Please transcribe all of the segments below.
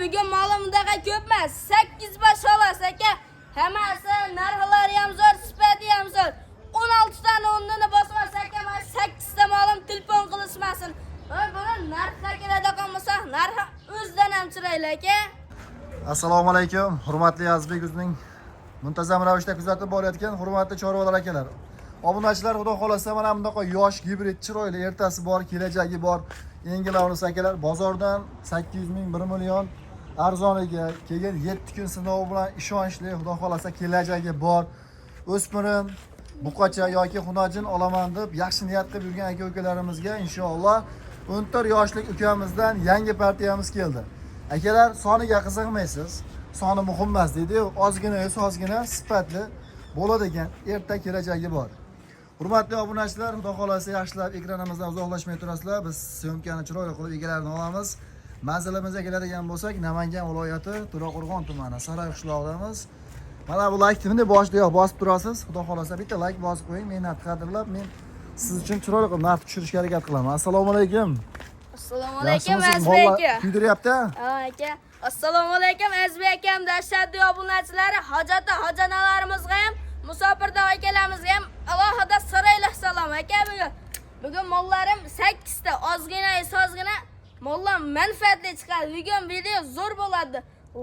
Bugun molim bunaqa ko'p emas. 8 bosh xolos aka. Hammasi narxlari ham zo'r, sifati ham zo'r. 16 tani o'rnini bosib olsa aka, mana 8 ta molim telefon qilishmasin. Va buni narxga keladigan bo'lsa, narxi o'zidan ham chiroyli aka. Assalomu alaykum, hurmatli Azizbek o'zining muntazam ravishda kuzatib borayotgan hurmatli chorvalar akalar. Obunachilar, xudo xolasa mana bunaqa yosh gibrid chiroyli ertasi bor, kelajagi bor yangilanuvchi akalar bozordan 800 ming 1 million arzoniga kelgan 7 kun sinovi bilan ishonchli, xudo xolasa kelajagi bor. O'smirim buqacha yoki xunajin olaman deb yaxshi niyat qilib yurgan aka ukalarimizga inshaalloh 14 yoshlik ukamizdan yangi partiyamiz keldi. Akalar, soniga qiziqmaysiz. Soni muhim emas deydi-yu, ozgina ozgina sifatli bo'ladigan erta kelajagi bor. Hurmatli obunachilar, xudo xolasa yaxshilab ekranimizdan uzoqlashmay turasizlar. Biz syomkani chiroyli qilib egalarini olamiz. Manzilimizga keladigan bo'lsak, Namangan viloyati To'raqo'rg'on tumani Saray qishlog'idamiz. Mana bu laykni bunday boshidayoq bosib turasiz. Xudo xolasa bitta layk bosib qo'ying. Mehnat qadrlab, men siz uchun chiroyli qilib narx tushirishga harakat qilaman. Assalomu alaykum. Assalomu alaykum Yaxshimisiz? Azizbek Mollar aka. Kuydiryapti? Ha aka. Assalomu alaykum Azizbek akam dahshatli obunachilari, hojati hojanalarimizga ham, musofirda akalarimizga ham alohida saroyli salom aka bugun. Bugun mollarim 8 ta, ozgina ozgina mollar manfaatli chiqadi. Bugun video zo'r bo'ladi.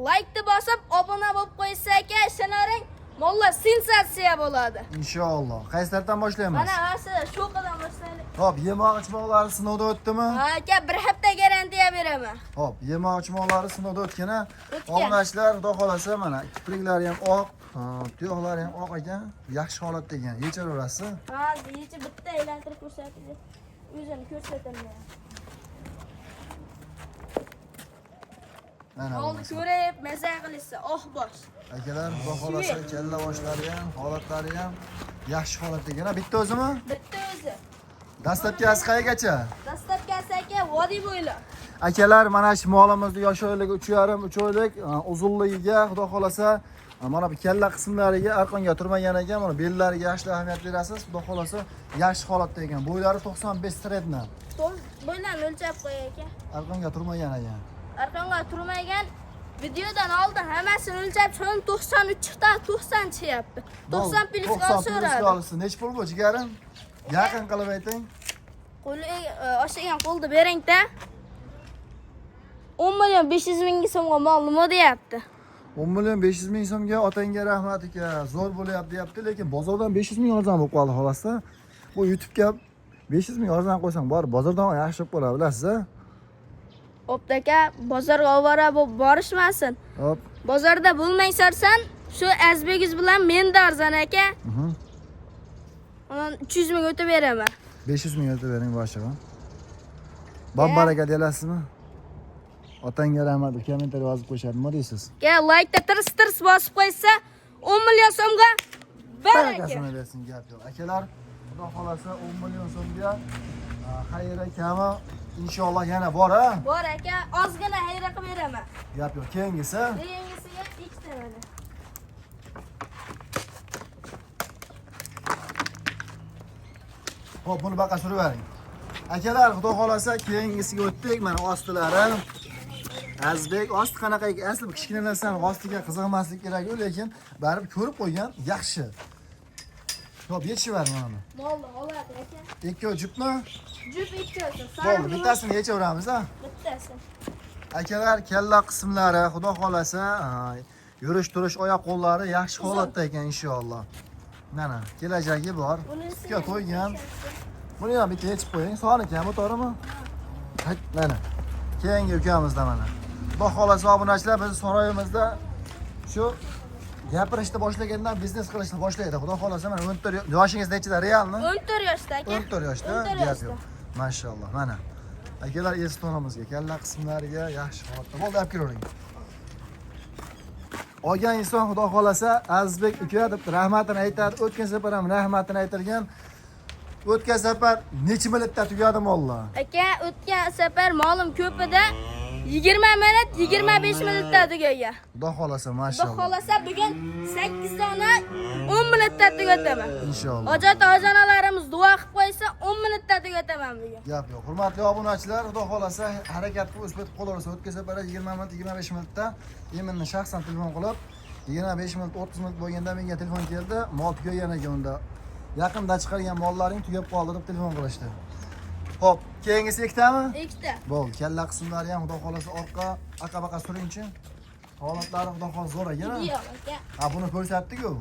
Laykni bosib, obuna bo'lib qo'ysa aka, ishonaring, mollar sensatsiya bo'ladi. Inshaalloh. Qaysi tarafdan boshlaymiz? Mana mana shu qadam boshlaylik. Hop, yemoq ichmoqlari sinovda o'tdimi? Ha aka, bir hafta garantiya beraman. Hop, yemoq ichmoqlari sinovda o'tgan a. O'tgan. Obunachilar, xudo xolasa mana kipriklari ham oq, tuyoqlari ham oq ekan, yaxshi holatda ekan. Yechaverasiz. Hozir yechib bitta aylantirib ko'rsatib, o'zini ko'rsataman. Mana Molni bo'lmasa. ko'rib, maza qilishsa, oh bosh. Akalar, xudo xolasa kalla boshlari ham, holatlari ham yaxshi holatda ekan. Ha, bitta o'zimi? Bitta o'zi. Dastlabkisi qayergacha? Dastlabkisi aka vodiy bo'ylab. Akalar, mana shu molimizni yosh oyligi 3,5 3 oylik, uzunligiga xudo xolasa mana bu kalla qismlariga arqonga turmagan ekan, mana bellariga yaxshi ahamiyat berasiz. Xudo xolasa yaxshi holatda ekan. Bo'ylari 95 sredni. Bo'ylarni o'lchab qo'y aka. Arqonga turmagan ekan. Arqonga turmagan videodan oldin hammasini o'lchab chiqdim, 93 ta 90 chiqyapti. 90 plyus 90 plyus so'radi. olsin. Nech pul bu jigarim? Yaqin qilib ayting. Qo'li oshigan qo'lni bering-da. 10 million 500 ming so'mga mol nima deyapti? 10 million 500 ming so'mga otangga rahmat aka, zo'r bo'lyapti deyapti, lekin bozordan 500 ming arzon bo'lib qoldi xolosda. Bu YouTube'ga 500 ming arzon qo'ysang, bor bozordan yaxshi bo'lib qoladi, bilasiz-a? Xo'p aka, bozorga ovora bo'lib borishmasin. Hop. Bozorda bo'lmay sarsan, shu Azbegiz bilan men de arzon aka. Undan 300 ming o'tib beraman. 500 ming o'tib bering boshig'i. Bob baraka deyalasizmi? Otangga rahmat deb kommentariy yozib qo'yishadi. Nima deysiz? Aka, laykda tirs tirs bosib qo'ysa, 10 million so'mga baraka. Barakasini bersin, gap yo'q. Akalar, xudo xolasa 10 million so'mga xayri kami inshaalloh yana bor a? Bor aka, ozgina xayra qilib beraman. Gap yo'q. Keyingisi Keyingisiga ikkita mana. Xo'p, buni baqa surivering. Akalar, xudo xolasa keyingisiga o'tdik. Mana ostilari. Azizbek, osti qanaqa ekan? Asli bu kichkina narsani ostiga qiziqmaslik kerak-ku, lekin baribir ko'rib qo'ygan yaxshi. Xo'p, yechavering mana. Molni oladi aka. Ikkovi jupmi? Jup ikkosi. Bo'ldi, bittasini yechaveramiz, ha. Bittasi. Akalar, kalla qismlari, xudo xolasa, yurish turish, oyoq qo'llari yaxshi holatda ekan inshaalloh. Mana, kelajagi bor. Sutga to'ygan. Buni ham bitta yechib qo'ying. Soni kam, to'g'rimi? Mana. Keyingi ukamizda mana. Xudo xolasa obunachilar biz saroyimizda shu gapirishni boshlagandan biznes qilishni boshlaydi. Xudo xolasa mana 14 yoshingiz nechida realmi? 14 yoshda aka. 14 yoshda. 14 Gap yoshda. yo'q. Mashalloh. Mana. Akalar estonimizga kalla qismlariga yaxshi holatda. Bo'ldi, olib kiravering. Olgan inson xudo xolasa Azizbek uka deb rahmatini aytadi. O'tgan safar ham rahmatini aytilgan. O'tgan safar necha minutda tugadi mollar? Aka, o'tgan safar molim ko'p edi. 20 minut 25 minutda tugagan. Xudo xolasa, Xudo mashalloh. Xolasa bugun 8 dona 10 minutda tugataman. Inshaalloh. Hojat hojanalarimiz duo qilib qo'ysa 10 minutda tugataman bugun. Gap yo'q. Hurmatli obunachilar, Xudo xolasa harakat qilib uspet qolaversa, o'tgan safar 20 minut 25 minutda Eminni shaxsan telefon qilib, 25 minut 30 minut bo'lganda menga telefon keldi, mol tugagan ekan unda. Yaqinda chiqargan mollaring tugab qoldi deb telefon qilishdi. Xo'p, keyingisi ikkitami? Ikkita. Bo'ldi, kalla qismlari ham Xudo xolasa orqa, aqa-baqa suringchi. Holatlari Xudo xolasa zo'r ekan. Yo'q aka. Ha, buni ko'rsatdik-ku.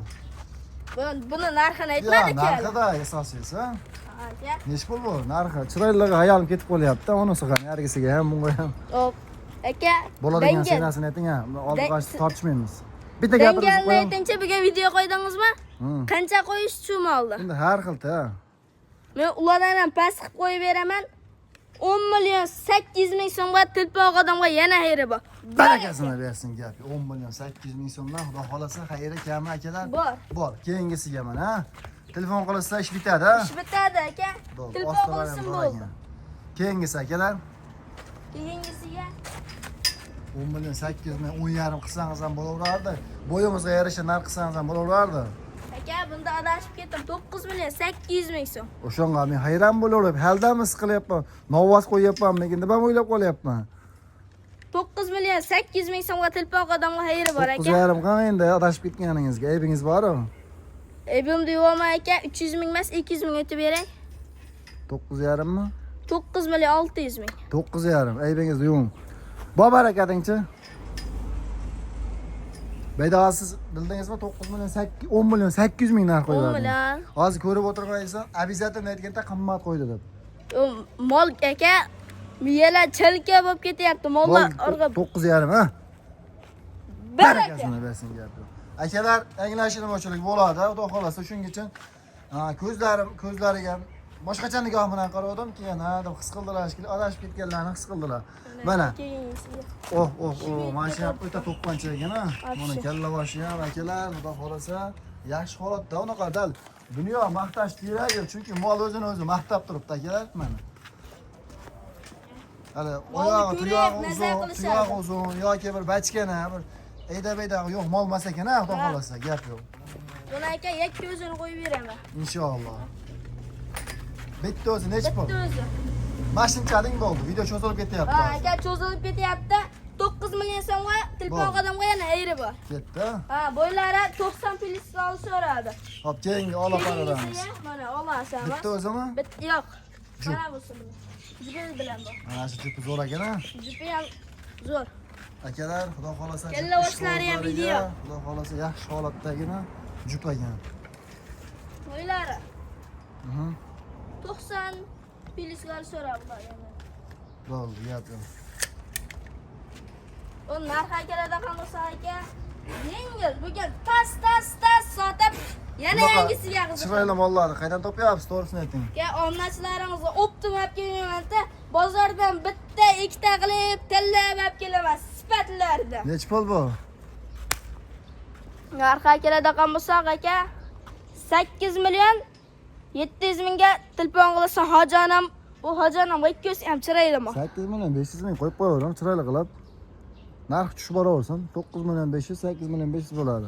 Buni narxini Ya, aytmadik hali. narxida asosiysi. Ha, aka. Nechi pul bu? Narxi. Chiroyliligi hayolim ketib qolyapti. Unisi ham, yargisiga ham, bunga ham. Hop. Aka, Bo'ladigan dangal. senasini ayting ha. Oldi qochdi tortishmaymiz. Bitta gapirib Dangalni qo'yam. aytingchi, bugun video qo'ydingizmi? Hmm. Qancha qo'yish shu molni? Endi har xilda. Men ulardan ham past qilib qo'yib beraman. 10 million 800 ming so'mga tilpoq odamga yana xayri bor. Barakasini bersin gap. 10 million 800 ming so'mdan Xudo xolasa xayri kami akalar. Bor. Bor. Keyingisiga mana. ha. Telefon qilsa ish bitadi. ha? Ish bitadi aka. Bo'ldi. Tilpoq Ostonalari ham olsin zo'r bo'ldi. ekan. Keyingisi akalar Keyingisiga 10 million 800 ming 10,5 qilsangiz ham bo'laverardi. Bo'yimizga yarasha narx qilsangiz ham bo'laverardi. aka bunda adashib ketdim. 9 million 800 ming so'm. O'shanga men hayron bo'laverib, haldamiz qilyapman, novvoz qo'yyapmanmikin deb ham o'ylab qolyapman. 9 million 800 ming so'mga tilpoq odamga xayri bor aka. 9,5 qani endi adashib ketganingizga aybingiz bor-ku. Aybimni yuvama aka, 300 ming emas, 200 ming o'tib bering. 9,5 mi? 9 million 600 ming. 9,5 aybingizni yuving. Bor barakatingchi. Bedavasiz bildingizmi 9 million 8 10 million 800 ming narx 10 qo'yadi. million. Hozir ko'rib o'tirgan inson обязательно aytganda qimmat qo'ydi deb. U Mol aka miyalar chalka bo'lib ketyapti. Mollar orqa 9,5 ha. baraka. Barakasini bersin gap yo'q. Akalar anglashilmovchilik bo'ladi, Xudo xolasa shuning uchun ko'zlarim ko'zlariga boshqacha nigoh bilan qaradim, keyin ha deb his qildilar, shekilli adashib ketganlarni his qildilar. Mana Keyingisiga. oh oh oh mana shu ham o'ta to'pponcha ekan ha. Mana Вообще. kallaboshi ham akalar, Xudo xolasa yaxshi holatda unaqa dal dunyo maqtash kerak yo'q, chunki mol o'zini o'zi maqtab turibdi akalar mana. Hali Molni oyog'i ko'rib, tuyog'i nazar uzun, qilishadi. tuyog'i uzun yoki bir bachkana, bir eyda beyda yo'q mol emas ekan ha, Xudo Ha. xolasa gap yo'q. Buni aka yakka o'zini qo'yib beraman. Inshaalloh. Bitta o'zi nechi pul? Bitta o'zi. Mashinchaning bo'ldi. Video cho'zilib ketyapti. Ha, hozir. aka cho'zilib ketyapti. 9 million so'mga tilpoq Bo'ldi. odamga yana xayri bor. Ketdi. Ha, bo'ylari 90 plyus olishaveradi. Hop, keyingi olaqaramiz. Keyingisiga mana olasiz. Bitta o'zimi? Bitta yo'q. Jup. Mana bo'lsin buni. Jupi bilan bu. Mana shu jupi zo'r ekan ha. Jupi ham zo'r. Akalar, Xudo xolasa Kalla boshlari ham video. Xudo xolasa yaxshi holatdagina jup ekan. Bo'ylari Mhm. 90 plyus olishaveradi bular yana. Bo'ldi, gap yo'q. U narx akalarda ham bo'lsa aka yengil bugun tas tas tas sotib yana Bunaqa yangisiga qiziqadi. Chiroyli mollarni qaydan topyapsiz, to'g'risini ayting. Aka onachilarimizga optim olib kelmayman-da, bozordan bitta ikkita qilib tanlab olib kelaman sifatlarida. Nechi pul bu? Narx akalarda ham bo'lsa aka 8 million 700 mingga telefon qilsa hojonam, bu hojonam ikkosi ham chiroyli mol. 8 million 500 ming qo'yib qo'yaveram, chiroyli qilib. Narx tushib boraversin. 9 million 500, 8 million 500 bo'ladi.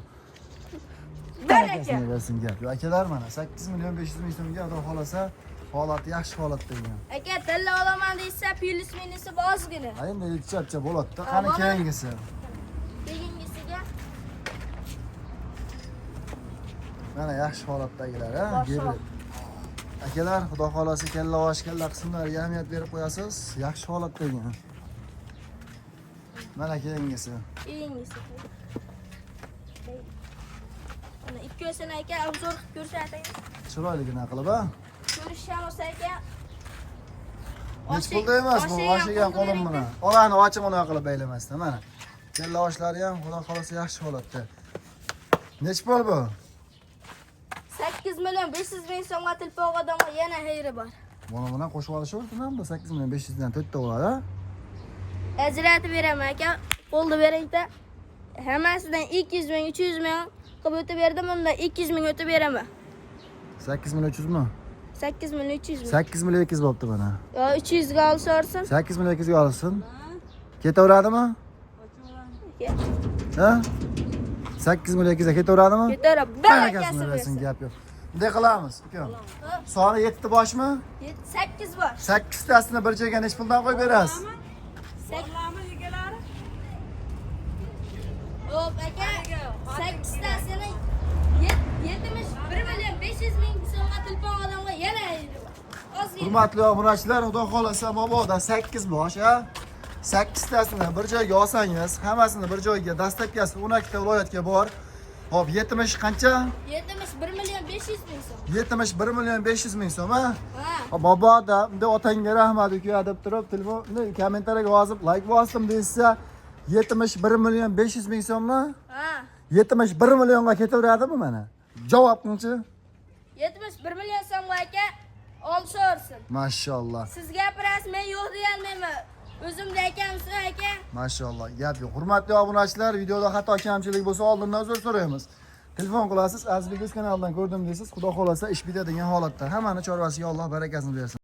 Baraka. Barakasini bersin gap. Yo'q, akalar mana 8 million 500 ming so'mga Xudo xolasa holati yaxshi holatda ekan. Aka tilla olaman deysa, plyus minusi bor ozgina. Ha endi ikkicha bo'ladi-da. Ha, Qani bo'ladi. keyingisi? Keyingisiga Mana yaxshi holatdagilar, ha, Boshi gibrid. Akalar, Xudo xolasa kallavosh kalla qismlariga ahamiyat berib qo'yasiz. Yaxshi holatda ekan. Mana keyingisi. Keyingisi. Mana ikkosini aka obzor qilib ko'rsating. Chiroyligini qilib, ha. Ko'rishgan bo'lsa aka. Nechi pulda emas bu, oshigan qo'lim bilan. Olani oching unaqa qilib baylamasdan, mana. Kalla oshlari ham Xudo xolasa yaxshi holatda. Nechi pul bu? 8 million 500 ming so'mga tilpoq odamga yana xayri bor. Buni bilan qo'shib olishaversin bu 8 million 500 dan 4 ta bo'ladi, ha? Ajratib beraman aka. Qo'lni beringda. Hammasidan 200 ming, 300 ming qilib o'tib berdim, undan 200 ming o'tib beraman. 8 million 300 mi? 8 million 300 ming. 8 million 200 bo'libdi mana. Yo 300 ga olsa olsin. 8 million 200 ga olsin. Ketaveradimi? Ha? 8 million 200 ketaveradimi? Ketaveradi. Barakasini Barakasini bersin, bersin. gap yo'q. Bunday qilamiz, ukam. Soni 7 boshmi? 8 bor. 8 tasini bir joyga nechi puldan qo'yib berasiz? Egalari? Hop aka, 8 tasini 71 million 500 ming so'mga telefon odamga yana ozgina. Hurmatli obunachilar, Xudo xolasa mabodo 8 bosh, ha? 8 tasini bir joyga olsangiz, hammasini bir joyga, dastlabkisi 12 ta viloyatga bor. Hop, 70 qancha? 71 million 500 ming so'm. 71 million 500 ming so'm, ha? Ha. Ha, Mabodo bunday otangga rahmat uka deb turib, telefonni kommentariyaga yozib, like bosdim deyishsa, 71 million 500 ming so'mmi? Ha. 71 millionga ketaveradimi mana? Javob qilingchi. 71 million so'mga aka olishaversin. Mashalloh. Siz gapirasiz, men yo'q deganmayman. O'zimda akamsiz aka. Mashalloh, gap yo'q. Hurmatli obunachilar, videoda xato kamchilik bo'lsa oldindan uzr so'raymiz. Telefon qilasiz, Azbek o'z kanalidan ko'rdim deysiz, Xudo xolasa ish bitadigan holatda. Hammani chorvasiga Alloh barakasini bersin.